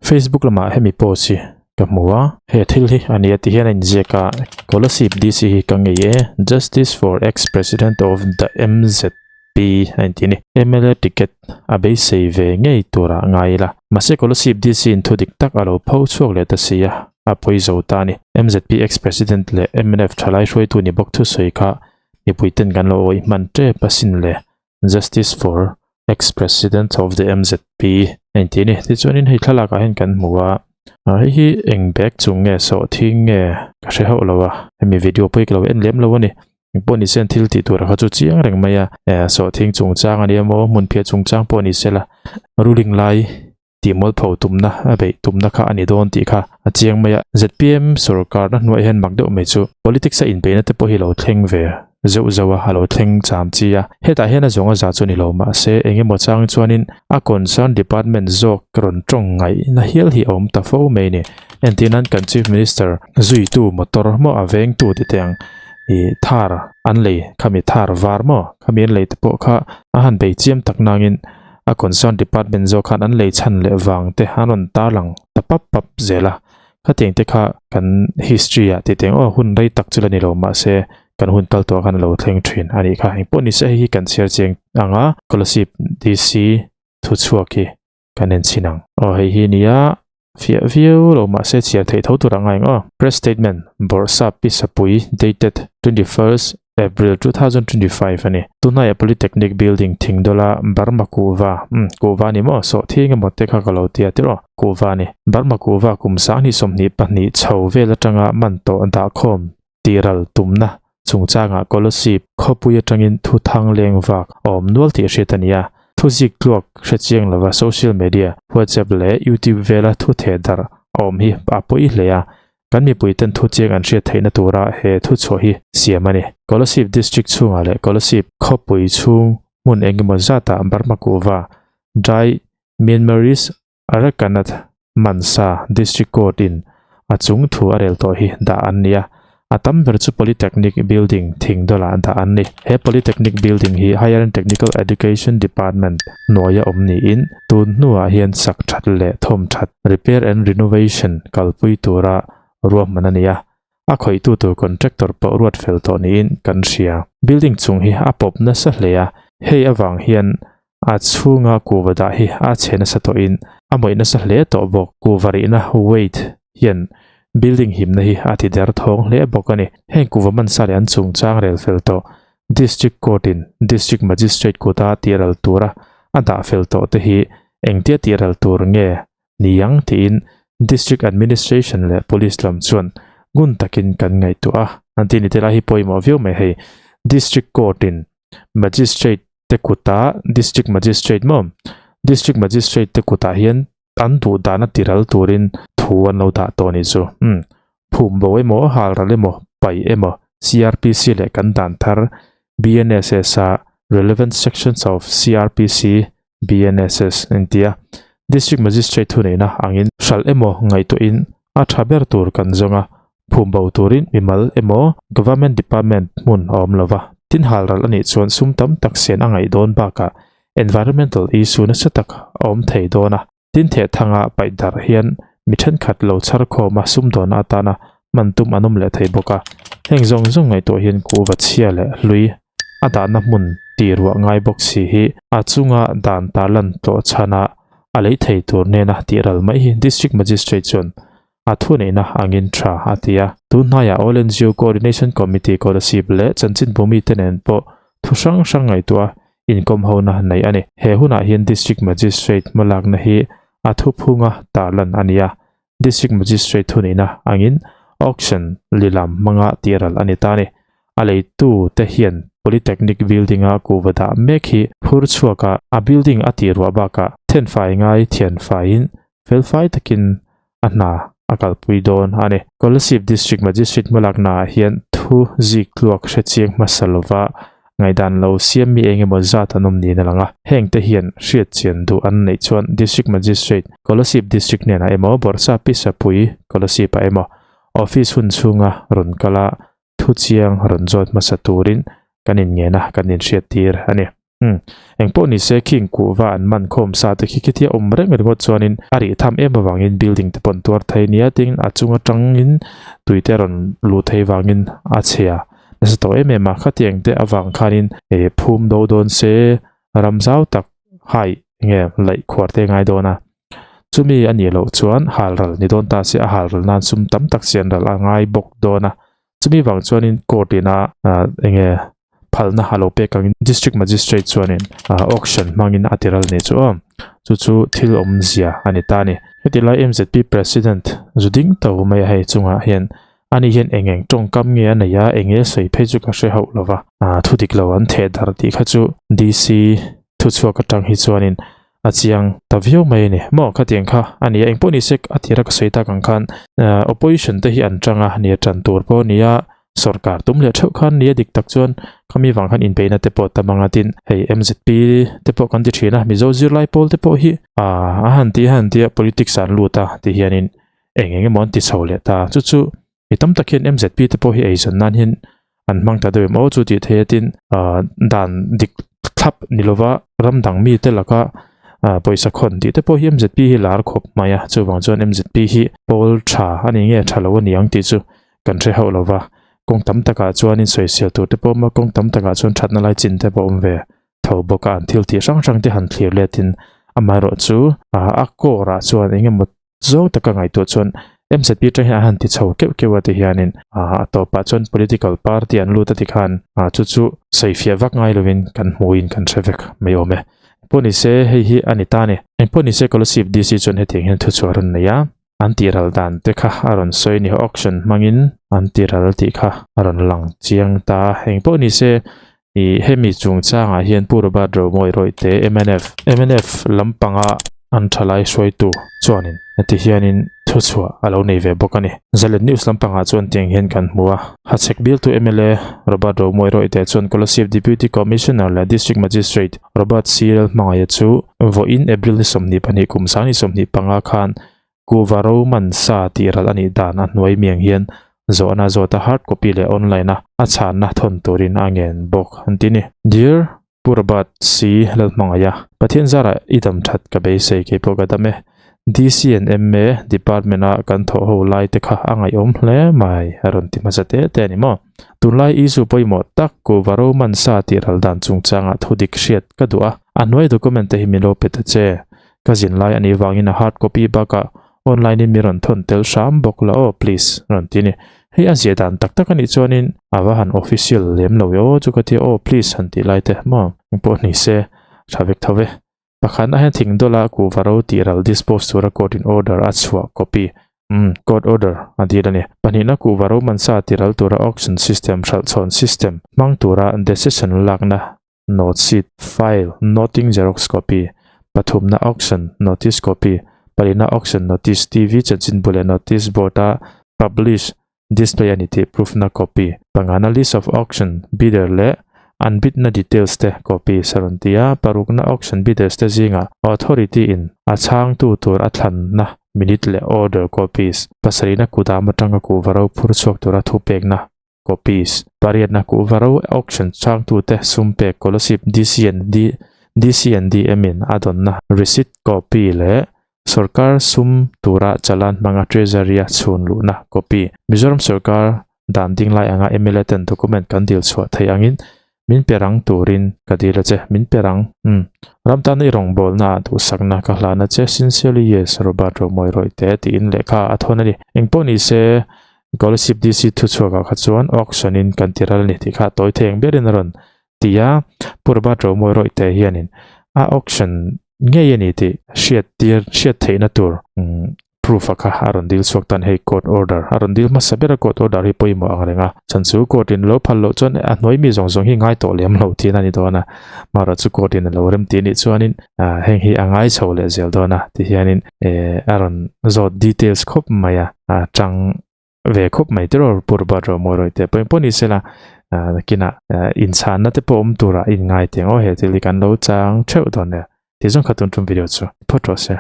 Facebook lamah hemi post hi ka hmu a, he thil hi a nia ti hian a inziak a, Kolasib DC hi ka ngei e, Justice for ex President of the MZP a inti a ni. Mla ticket a beisei ve ngei turah ngai ila. Mahse Kolasib DC in thu dik tak a lo pho chhuak leh ta si a, a pawi zo ta a ni. MZP ex President leh mnf thalai hruaitu ni bawk thusawi kha mipuiten kan lo awih hman tep asin le. Justice for Ex-President of the MZP a inti a ni. Tichuanin hei thlalakah hian kan hmu a, hei hi eng bag chung nge sawhthing nge ka hre hauh lo a, hemi video pawh hi ka lo en lem lo a ni. Engpawh ni se thil tih turah kha chu chiang reng mai a, sawhthing chungchang a ni emaw hmunphiah chungchang pawh ni sela ruling lai tih mualpho tumna a beih tumna kha a ni dawn tih kha a chiang mai a. Zpm sorkarna hnuaiah hian mak deuh mai chu politics a inbeihna te pawh hi lo thleng ve zeuh zeuh a, a lo thleng cham chi a. Hetah hian a zawng a za chu ni lo mahse eng emaw chang chuanin a concern department zawk rawn tawng ngaihna hial hi a awm ta fo mai a ni. Entir nan kan Chief Minister zuitu motor maw a vengtu ti teh ang ih thar an lei khami thar var maw khami an lei te pawh kha a han bei chiam tak nangin A concern department zawk khan an lei chhan leh vang te an rawn tarlang ta pap pap zel a, khatiang te kha kan history ah tih teng aw hun rei tak chu la ni lo mahse kan hun kal tawh khan a lo thleng thin a nih kha. Engpawh ni se hei hi kan chhiar chiang ang a, Kolasib DC thu chhuak hi kan en chhin ang. Aw hei hi nia fiah viau lo mahse chhiar theih tho tur a ngai ang aw. Press statement, Bawrhsap Pi Sapui dated 21st April 2025 a ni. Tunhnaia Polytechnic building thing dawla Burma kuhva, umm, kuhva ni maw, sawhthing emaw te kha ka lo tia tiraw, kuhva a ni. Burma kuhva kum sanghnih 22 chho vel atanga man tawh dahkhawm tihral tumna chungchangah Kolasib khawpui atangin thu thang leng vak a awm nual tih hriat a ni a. Thu zik tluak hre chiang lova social media, WhatsApp leh YouTube vela thu theh darh a awm hi a pawi hle a. Kan mipuiten thu chiang an hriat theihna tura he thuchhuah hi siam a ni. Kolasib District chhungah leh Kolasib khawpui chhung hmun engemaw zatah Burma kuhva Dry Myanmarese Arakanath Mansa District Court in a chung thu a rel tawh hi dah an ni a. A tam ber chu Polytechnic Building Thingdawlah dah an ni. He Polytechnic Building hi Higher and Technical Education Department hnuaia awm niin tun hnuah hian sak that leh thawm that, repair and renovation, kalpui tura ruahman a ni a, a khawihtu tur contractor pawh ruat fel tawh niin kan hria. Building chung hi a pawp nasa hle a, hei avang hian a chhunga kuhva dah hi a chhe nasa tawhin a mawih nasa hle tawh bawk. Kuhva rihna, weight, hian building himna hi a ti der thawng hle bawk a ni. Heng kuhva mansa leh an chungchang rel fel tawh District Court in District Magistrate kuta tihral tura a dah fel tawh te hi engtia tihral tur nge ni ang tiin District Administration leh Police lam chuan ngun takin kan ngaihtuah a. An tih ni te lai hi pawimawh viau mai hei. District Court in Magistrate te kuta District Magistrate maw? District Magistrate te kutah hian an duh dana tiral turin thu an lo dah tawh a nih chu. Umm. Phum bo emaw, halral emaw, paih emaw, CRPC leh kan dan thar BNSS a relevant sections of CRPC, BNSS engtia District Magistrate thuneihna angin hralh emaw ngaihtuahin a tha ber tur kan zawng a, phum bo turin mimal emaw Government Department hmun a awm lova, tin halral a nih chuan sum tam tak sen a ngaih dawn bakah environmental issue nasa tak a awm thei dawn a. Tin thehthanga paih darh hian mi thenkhat lo chhar khawm a sumdawnna atana hman tum an awm leh thei bawk a. Heng zawng zawng ngaihtuah hian kuhva chhia leh hlui a dahna hmun tih ruah ngai bawk si hi a chunga dan tarlan tlawh chhana a lei thei tur nena tih ral mai hi District Magistrate chuan a thuneihna angin tha a ti a. Tun hnaiah All NGO Coordination Committee Kolasib leh chanchinbu mite nen pawh thu hrang hrang ngaihtuah inkawm hona nei a ni. He hunah hian District Magistrate hmalakna hi a thuphunga tarlan a ni a, District Magistrate thuneihna angin Auction lilam hmanga tihral a ni ta a ni. A leitu te hian Polytechnic Building-a kuhva dah mek hi phur chhuaka a building a tih ruah bakah thenfai ngai thianfaiin felfai takin a hna a kalpui dawn a ni. Kolasib District Magistrate hmalaknaah hian thu zik tluak hre chiang hmasa lova ngaihdan lo siam mi eng emaw zat an awm niin a lang a. Heng te hian hriat chian duh an neih chuan District Magistrate, Kolasib District hnenah emaw Bawrhsa Pisapui Kolasib-ah emaw Office hun chhunga rawn kal a thu chiang rawn zawt hmasa turin kan inngen a, kan inhriattir a ni. Umm. Engpawh ni se khing kuhva an man khawm sa te khi khitia awm reng ringawt chuanin a rih tham em avangin building te pawh an tuar thei nia tin a chung atangin tui te a rawn luh theih vangin a chhia nasa tawh em em a. Khatiang te avang khanin eh phum do dawn se ram zau tak hai enge laih khuar te ngai dawn a. Chumi a nih loh chuan hal ral ni dawn ta se a hal ral nan sum tam tak sian ral a ngai bawk dawn a. Chumi vang chuanin court ina enge phalna a lo pek angin district magistrate chuanin auction hmangin a ti ral ni chu aw. Chu chu thil awmzia a ni ta a ni. Heti lai MZP president zu ding to mai a hei chungah hian ani hian eng eng tawngkam nge a nei a eng nge sawi phei chu ka hre hauh lo va. Thu dik lo an theh dar tih kha chu DC thuchhuak atang hi chuanin a chiang ta viau mai a ni. Maw khatiang kha a ni a, engpawh ni se a tira ka sawi tak ang khan opposition te hi an tang a, nia tan tur pawh a ni a, sorkar tum leh theuh khan nia dik tak chuan khami vang khan inbeihna te pawh tam ang a tin hei MZP te pawh kan ti thin a, Mizo zirlai pawl te pawh hi a han ti a han ti a politics ah an lut a ti hianin eng eng emaw an ti chho leh ta chu chu Mi tam tak hian MZP te pawh hi eizawn nan hian an hmang ta deuh em aw chu tih theih a tin ah dan dik thlap ni lova ram dang mi te laka ah pawisa khawn tih te pawh hi MZP hi lar khawp mai a chuvang chuan MZP hi pawl tha a ni nge tha lo a ni ang tih chu kan hre hauh lova kawng tam takah chuanin sawisel tur te pawh a awm a kawng tam takah chuan thatna lai chin te pawh a awm ve tho bawk a an thil tih hrang hrang te han thlir letin amaherawh chu ah a core ah chuan eng emaw Zawng taka ngaihtuah chuan MZP atang hian a han ti chho keuh keuh a ti hianin a tawpah chuan political party an lut a ti khan chu chu sawifiah vak ngai lovin kan hmuhin kan hre vek mai awm e. Engpawh ni se hei hi a ni ta a ni. Engpawh ni se Kolasib DC chuan hetiang hian thuchhuah a rawn nei a, an tihral dan te kha a rawn sawi a ni. Auction hmangin an tihral tih kha a rawn lang chiang ta a. Engpawh ni se Ih hemi chungchangah hian Pu Robert Romawi Rawihte mnf mnf lampanga an thalai hruaitu chuanin heti hianin thuchhuah a lo nei ve bawk a ni. Zalen News lampangah chuan tiang hian kan hmu a, Hachhek bialtu mla Robert Romawi Rawihte chuan Kolasib Deputy Commissioner leh District Magistrate Robert C Lalhmangaia chu vawiin April ni 22 kum 2025 khan Kuhva ro man sa tih ral a nih dan a hnuai miang hian zawhna zawt a hard copy leh online a a chhanna thawn turin a ngen bawk an ti ni. Dear Pu Robert C. Lalhmangaih a, Pathian zarah i dam that ka beisei kei pawh ka dam e. DC and MA department a kan thawh ho lai te kha a ngaihawm hle mai a rawn ti hmasa te te a ni maw. Tunlai issue pawimawh tak kuhva ro man sa tih ral dan chungchangah thudik hriat ka duh a, a hnuai document te hi min lo pe ta che. Ka zin lai a nih vangin a hard copy bakah online in mi rawn thawn tel hram bawk la aw please rawn ti a ni. Hei a ziah dan tak tak a nih chuanin a va han official lem lo e aw chu ka ti a aw please han tih lai te maw engpawh ni se tha vek tho ve. Pakhatna hian thing dawla kuhva ro tih ral dispose tura court in order a chhuah copy umm court order a dil a ni. Pahnihna kuhva ro mansa tih ral tura auction system hralhchhawn system hmang tura decision lakna Note sheet, file, noting xerox copy, pathumna auction notice copy, palina auction notice TV chanchinbu leh notice board a publish, display a ni tih proof na copy, pangana list of auction bidder leh an bid na details te copy sa rawn ti a, parukna auction bidders te zingah authority in a chhangtu tur a thlanna minute leh order copies, pasarihna kudam atanga kuhva ro phur chhuak tura thupekna Copies, Pariatna kuhva ro auction changtute sum pek Kolasib DC and D DC and DM in a dawnna receipt copy leh Sorkar sum tura chalan hmanga Treasury a chhun luhna copy. Mizoram sorkar dan ding lai anga mla ten document kan dil chhuah theih angin min pe rang turin ka dil a che. Min pe rang. Umm. Ram tana i rawngbawlna ah duhsakna ka hlan a che. Sincerely yes, Robert Romawi Rawihte tiin lehkha a thawn a ni. Engpawh ni se Scholarship DC thuchhuakah kha chuan auction in kan ti ral a ni tih kha tawi thei ang berin a rawn ti a, Pu Robert Romawi Rawihte hianin a auction ngei a ni tih hriat tir hriat theihna tur proof a kha a rawn dil chhuak tan hei court order a rawn dil hmasa ber a court order hi pawimawh ang reng a chhan chu court in lo phal loh chuan a hnuai mi zawng zawng hi ngai tawh lem lo thin a ni dawn a marawh chu court in a lo rem tih anih chuanin heng hi a ngai chho leh zel dawn a ti hianin a rawn zawt details khawp mai a chang ve khawp mai tiraw Pu Robert Romawi Rawihte pawh engpawh ni sela nakinah inchhanna te pawh awm turah a inngai teh ang aw he thil hi kan lo chang theuh dawn nia tih zawng kha tun tum video chu phawt rawh se.